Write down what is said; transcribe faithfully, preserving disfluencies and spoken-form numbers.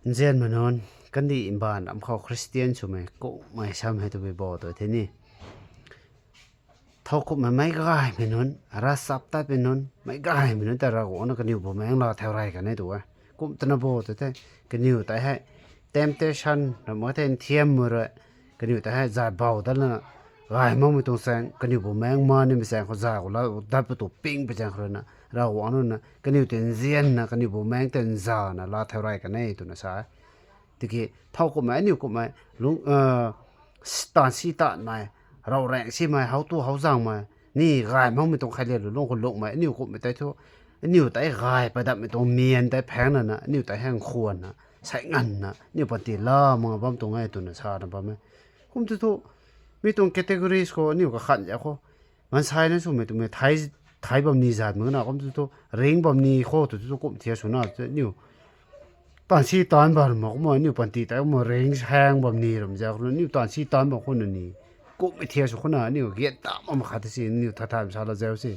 Nzianmei nunc, kandih mbaanv ram khou Christian swmei kummei sam hei twbui bo tu the ni. Thowkumhmei meic gaymei nunc, ravchap tatmei nunc, meic gaymei nunc ta Ravguangc na kaniw bumaengc laa thau rey kan e tu e. Kum twna bo tu the, kaniw tei hei temptation ram mak the, nthiammei rui, kaniw tei hei zay bau dat lana, gay makmei tuang chaeng, kaniw bumaengc ma nimei chaeng khou zay khou la dat patu ping pei chaeng khou rui na, Ravguangc nunc na kaniw tei nzianna, kaniw bumaengc tei nzana laa thau rey kan e twna sa e. Tiki thowkumhmei, aniu kumhmei, lung, taanv si taanvmei, rav raeng simei, how tu how zangmei, ni gay makmei tuang khaile lu lung khou lungmei, aniu kumhmei tei thu, aniu tei gay padatmei tuang mian tei phaeng lana, aniu tei hang khwanna, sai nganvna, aniu panty la mak bam tuang e twna sa na bam e. Kum tu thu, mi tuang categories khou aniu kakhan za khou, maansei na swmei twmei thei, thei bam ni zat mak na, kum tu thu, ring bam ni khou tu thu kum thiak swna, aniu taanv si taanv bam mak kumna, aniu panty tei kumna ring saeng bam ni ram za khou, aniu taanv si taanv bam khou na ni, kummei thiak sw khou na, aniu giat ta mak khat si, aniu that that sa la zau si.